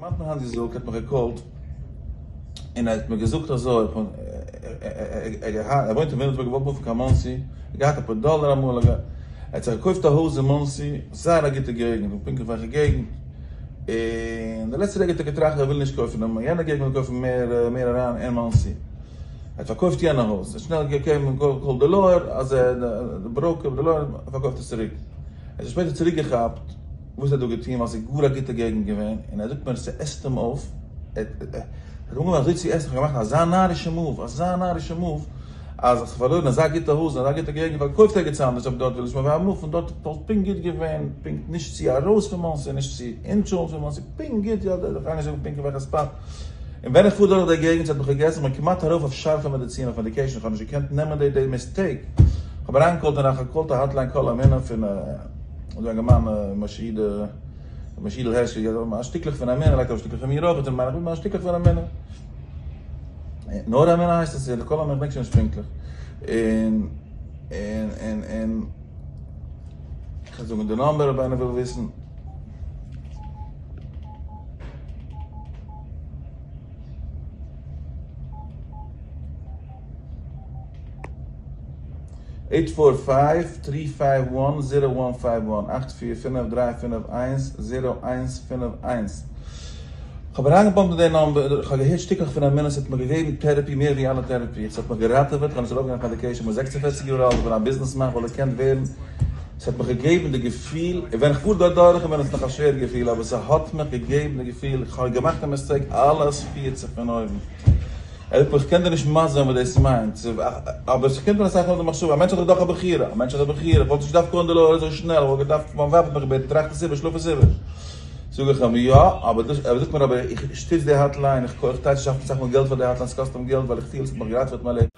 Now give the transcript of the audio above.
אינגערמאן האט מיר היינט געזאגט, ער האט מיך געקאלט, און ער האט מיר געזאגט אזוי, ער וואוינט אין וויליאמסבורג, געוואלט מופן קיין מאנסי, ער האט געהאט אפאר דאלער אמאל, ער האט זיך געקויפט א הויז אין מאנסי, זייער א גוטע געגנט, פונקטליך וועלכע געגנט, און די לעצטע רגע האט ער געטראכט ער וויל נישט קויפן אין יענע געגנט, ער וויל קויפן מער מער אריין אין מאנסי, ער האט פארקויפט יענע הויז, ער האט שנעל געגעבן קאל די לויער, אז די בראוקער, די לויער, ער פארקויפט עס צוריק, ער האט זיך שפעטער צוריק געכאפט. וואס ער האט דא געטון ווייל ס'איז גאר א גוטע געגנט געווען, און ער זאגט מיר ס'עסט אים אויף, ער האט אנגעהויבן אזוי צו עסן, כ'האב געמאכט אזא נארישע move, אזא נארישע move, אז איך האב פארלוירן אזא גוטע הויז און אזא גוטע געגנט, כ'האב געקויפט ערגעץ אנדערש אבער דארט וויל איך מיין ווייב מופן, דארט וואלט פונקט גוט געווען, פונקט נישט צו ארויס פון מאנסי, נישט צו אין טשולנט פון מאנסי, פונקט גוט, יא, איך גיי נישט זאגן פונקט אין וועלכע spot. און ווען איך פאר דורך די געגנט ס'האט מיך געגעסן, כ'בין כמעט ארויף אויף שארפע מעדיצין, אויף medication, כ'האב נישט געקענט נעמען די די mistake, כ'האב אריינגעקאלט און איך געקאלט א hotline קול אמונה פון. און דא אינגערמאן משה אידא, משה אידל הערשי, געבט א שטיקלעך פון אמונה, לייגט ארויף שטיקלעך פון מיר אויך, און מיין איך וויל מיין שטיקלעך פון אמונה. נאר אמונה הייסט עס, קול אמונה, כ'דענק שוין נישט פונקטליך. און, און, און, און, כ'קען זאגן די number אויב איינער וויל וויסן. eight four five three five one zero one five one, 845 351 זירא איינס פינף איינס. כ'האב אריינגעבאמפט אין די number, כ'האב געהערט שטיקלעך פון אמונה, ס'האט מיר געגעבן therapy מער ווי אלע therapy, ס'האט מיך געראטעוועט, כ'האב נישט ארויפגעגאנגען אויף medication, כ'בין 46 יאר אלט, כ'בין א ביזנעסמאן, כ'וואלט געקענט ווערן, ס'האט מיך געגעבן די געפיל, און ווען כ'פאר דארט דורך איז מיר עס נאך א שווער געפיל, אבער ס'האט מיך געגעבן די געפיל, כ'האב געמאכט א mistake, אלעס פירט זיך פון אויבן. איך קען דיר נישט מסביר זיין וואס דאס מיינט, אבער ס'קומט מיר אסאך מאל די מחשבה, א מענטש האט דאך א בחירה, א מענטש האט א בחירה, איך וואלט נישט געדארפט קאלן די לויער אזוי שנעל, איך וואלט געדארפט, מיין ווייב האט מיך געבעטן, טראכט עס איבער, שלאף עס איבער. זאג איך אים, יא, אבער דאס, ער זאגט מיר אבער איך שטיץ די hotline, איך טייטש שאפן אסאך מאל געלט פאר די hotline, ס'קאסט אים געלט ווייל איך פיל ס'האט מיך געראטעוועט מיין לעבן.